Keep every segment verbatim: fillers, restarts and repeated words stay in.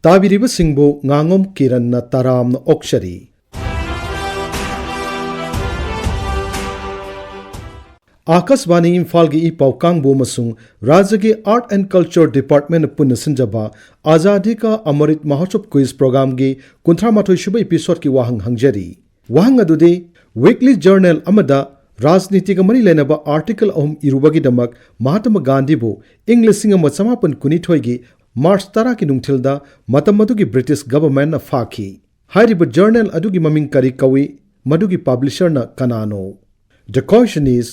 ꯇꯥꯕꯤꯔꯤꯕꯁꯤꯡꯕꯨ ꯉꯥꯉꯣꯝ ꯀꯤꯔꯟꯅ ꯇꯔꯥꯝꯅ ꯑꯣꯛꯆꯔꯤ꯫ ꯑꯥꯀꯥꯁꯕꯥꯅꯤ ꯏꯝꯐꯥꯜꯒꯤ ꯏ ꯄꯥꯎ ꯀꯥꯡꯕꯨ ꯑꯃꯁꯨꯡ ꯔꯥꯖ꯭ꯌꯒꯤ Art and Culture Department ꯄꯨꯟꯅ ꯁꯤꯟꯖꯕ ꯑꯖꯥꯗꯤ ꯀꯥ ꯑꯃꯔꯤꯠ ꯃꯍꯣꯠꯁꯕ quiz programꯒꯤ ꯀꯨꯟꯊ꯭ꯔꯥ ꯃꯥꯊꯣꯏ ꯁꯨꯕ episodeꯀꯤ ꯋꯥꯍꯪ ꯍꯪꯖꯔꯤ꯫ ꯋꯥꯍꯪ ꯑꯗꯨꯗꯤ, weekly journal ꯑꯃꯗ ꯔꯥꯖꯅꯤꯇꯤꯒ ꯃꯔꯤ ꯂꯩꯅꯕ article ꯑꯍꯨꯝ ꯏꯔꯨꯕꯒꯤꯗꯃꯛ ꯃꯍꯥꯇꯃ ꯒꯥꯟꯙꯤꯕꯨ ꯏꯪ ꯂꯤꯁꯤꯡ ꯑꯃ ꯆꯃꯥꯄꯟ ꯀꯨꯟꯅꯤꯊꯣꯏꯒꯤ March ꯇꯔꯥꯒꯤ ꯅꯨꯡꯊꯤꯜꯗ ꯃꯇꯝ ꯑꯗꯨꯒꯤ British governmentꯅ ꯐꯥꯈꯤ꯫ ꯍꯥꯏꯔꯤꯕ journal ꯑꯗꯨꯒꯤ ꯃꯃꯤꯡ ꯀꯔꯤ ꯀꯧꯏ? ꯃꯗꯨꯒꯤ publisherꯅ ꯀꯅꯥꯅꯣ? The question is,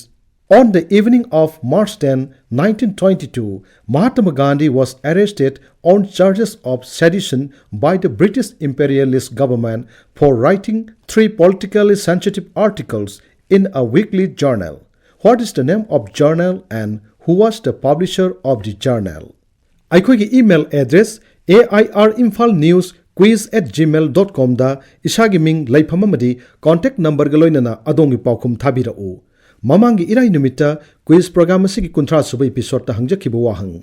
on the evening of March ten, nineteen twenty-two, Mahatma Gandhi was arrested on charges of sedition by the British imperialist government for writing three politically sensitive articles in a weekly journal. What is the name of journal and who was the publisher of the journal? ꯑꯩꯈꯣꯏꯒꯤ email address airimphalnewsquiz@gmail.comꯗ ꯏꯁꯥꯒꯤ ꯃꯤꯡ, ꯂꯩꯐꯝ ꯑꯃꯗꯤ contact numberꯒ ꯂꯣꯏꯅꯅ ꯑꯗꯣꯝꯒꯤ ꯄꯥꯎꯈꯨꯝ ꯊꯥꯕꯤꯔꯛꯎ꯫ ꯃꯃꯥꯡꯒꯤ ꯏꯔꯥꯏ ꯅꯨꯃꯤꯠꯇ quiz program ꯑꯁꯤꯒꯤ ꯀꯨꯟꯊ꯭ꯔꯥ ꯁꯨꯕ episodeꯇ ꯍꯪꯖꯈꯤꯕ ꯋꯥꯍꯪ꯫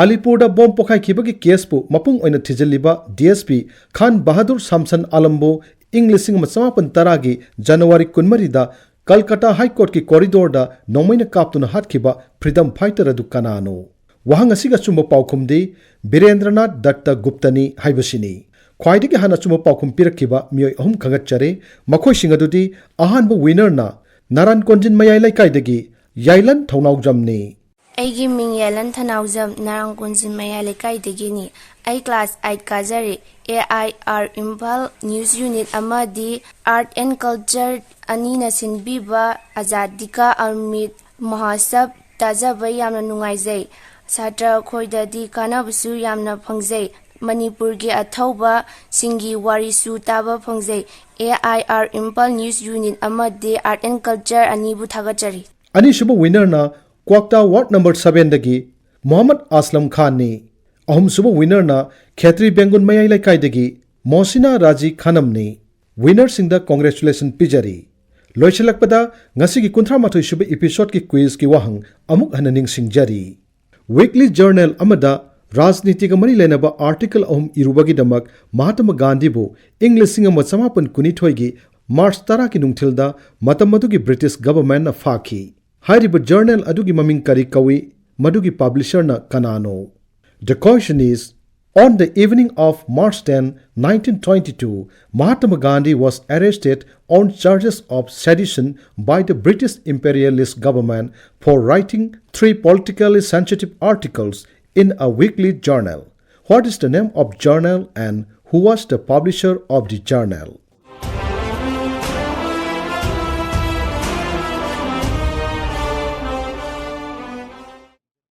ꯑꯂꯤꯄꯨꯔꯗ bomb ꯄꯣꯈꯥꯏꯈꯤꯕꯒꯤ caseꯄꯨ ꯃꯄꯨꯡ ꯑꯣꯏꯅ ꯊꯤꯖꯤꯜꯂꯤꯕ DSP ꯈꯥꯟ ꯕꯍꯥꯗꯨꯔ ꯁꯥꯝꯁꯟ ꯑꯥꯂꯝꯕꯨ ꯏꯪ ꯂꯤꯁꯤꯡ ꯑꯃ ꯆꯃꯥꯄꯟ ꯇꯔꯥꯒꯤ January ꯀꯨꯟꯃꯔꯤꯗ ꯀꯜꯀꯇꯥ High Courtꯀꯤ corridorꯗ ꯅꯣꯡꯃꯩꯅ ꯀꯥꯞꯇꯨꯅ ꯍꯥꯠꯈꯤꯕ freedom fighter ꯑꯗꯨ ꯀꯅꯥꯅꯣ? ꯋꯥꯍꯪ ꯑꯁꯤꯒꯤ ꯑꯆꯨꯝꯕ ꯄꯥꯎꯈꯨꯝꯗꯤ ꯕꯤꯔꯦꯟꯗ꯭ꯔꯅꯥꯊ ꯗꯠꯇ ꯒꯨꯞꯇꯅꯤ ꯍꯥꯏꯕꯁꯤꯅꯤ꯫ ꯈ꯭ꯋꯥꯏꯗꯒꯤ ꯍꯥꯟꯅ ꯑꯆꯨꯝꯕ ꯄꯥꯎꯈꯨꯝ ꯄꯤꯔꯛꯈꯤꯕ ꯃꯤꯑꯣꯏ ꯑꯍꯨꯝ ꯈꯪꯒꯠꯆꯔꯦ꯫ ꯃꯈꯣꯏꯁꯤꯡ ꯑꯗꯨꯗꯤ, ꯑꯍꯥꯟꯕ winnerꯅ ꯅꯥꯔꯥꯟ ꯀꯣꯟꯖꯤꯟ ꯃꯌꯥꯏ ꯂꯩꯀꯥꯏꯗꯒꯤ ꯌꯥꯏꯂꯟ ꯊꯧꯅꯥꯎꯖꯝꯅꯤ꯫ ꯑꯩꯒꯤ ꯃꯤꯡ ꯌꯥꯏꯂꯟ ꯊꯧꯅꯥꯎꯖꯝ, ꯅꯥꯔꯥꯟ ꯀꯣꯟꯖꯤꯟ ꯃꯌꯥꯏ ꯂꯩꯀꯥꯏꯗꯒꯤꯅꯤ꯫ ꯑꯩ class eight ꯀꯥꯖꯔꯤ꯫ AIR Imphal news unit ꯑꯃꯗꯤ Art and Culture ꯑꯅꯤꯅ ꯁꯤꯟꯕꯤꯕ ꯑꯖꯥꯗꯤ ꯀꯥ ꯑꯃꯔꯤꯠ ꯃꯍꯣꯠꯁꯕ ꯇꯥꯖꯕ ꯌꯥꯝꯅ ꯅꯨꯡꯉꯥꯏꯖꯩ꯫ ꯁꯥꯇ꯭ꯔ ꯑꯩꯈꯣꯏꯗꯗꯤ ꯀꯥꯟꯅꯕꯁꯨ ꯌꯥꯝꯅ ꯐꯪꯖꯩ꯫ ꯃꯅꯤꯄꯨꯔꯒꯤ ꯑꯊꯧꯕꯁꯤꯡꯒꯤ ꯋꯥꯔꯤꯁꯨ ꯇꯥꯕ ꯐꯪꯖꯩ꯫ AIR ꯏꯝꯐꯥꯜ news unit ꯑꯃꯗꯤ Art and Culture ꯑꯅꯤꯕꯨ ꯊꯥꯒꯠꯆꯔꯤ꯫ ꯑꯅꯤꯁꯨꯕ winnerꯅ ꯀ꯭ꯋꯥꯛꯇꯥ ward number sevenꯗꯒꯤ ꯃꯣꯍꯝꯃꯗ ꯑꯁꯂꯝ ꯈꯥꯟꯅꯤ꯫ ꯑꯍꯨꯝꯁꯨꯕ winnerꯅ ꯈꯦꯇ꯭ꯔꯤ ꯕꯦꯡꯒꯨꯟ ꯃꯌꯥꯏ ꯂꯩꯀꯥꯏꯗꯒꯤ ꯃꯣꯁꯤꯅꯥ ꯔꯥꯖꯤ ꯈꯥꯅꯝꯅꯤ꯫ Winnerꯁꯤꯡꯗ congratulation ꯄꯤꯖꯔꯤ꯫ ꯂꯣꯏꯁꯤꯜꯂꯛꯄꯗ ꯉꯁꯤꯒꯤ ꯀꯨꯟꯊ꯭ꯔꯥ ꯃꯥꯊꯣꯏ ꯁꯨꯕ episodeꯀꯤ quizꯀꯤ ꯋꯥꯍꯪ ꯑꯃꯨꯛ ꯍꯟꯅ ꯅꯤꯡꯁꯤꯡꯖꯔꯤ꯫ Weekly journal ꯑꯃꯗ ꯔꯥꯖꯅꯤꯇꯤꯒ ꯃꯔꯤ ꯂꯩꯅꯕ ꯑꯥꯔꯇꯤꯀꯜ ꯑꯍꯨꯝ ꯏꯔꯨꯕꯒꯤꯗꯃꯛ ꯃꯍꯥꯇꯃ ꯒꯥꯟꯙꯤꯕꯨ ꯏꯪ ꯂꯤꯁꯤꯡ ꯑꯃ ꯆꯃꯥꯄꯟ ꯀꯨꯟꯅꯤꯊꯣꯏꯒꯤ ꯃꯥꯔꯆ ꯇꯔꯥꯒꯤ ꯅꯨꯡꯊꯤꯜꯗ ꯃꯇꯝ ꯑꯗꯨꯒꯤ ꯕ꯭ꯔꯤꯇꯤꯁ ꯒꯚꯔꯟꯃꯦꯟꯠꯅ ꯐꯥꯈꯤ꯫ ꯍꯥꯏꯔꯤꯕ ꯖꯔꯅꯦꯜ ꯑꯗꯨꯒꯤ ꯃꯃꯤꯡ ꯀꯔꯤ ꯀꯧꯏ? ꯃꯗꯨꯒꯤ ꯄꯕ꯭ꯂꯤꯁꯔꯅ ꯀꯅꯥꯅꯣ? The question is, on the evening of March ten, nineteen twenty-two, Mahatma Gandhi was arrested on charges of sedition by the British imperialist government for writing three politically sensitive articles in a weekly journal. What is the name of journal and who was the publisher of the journal?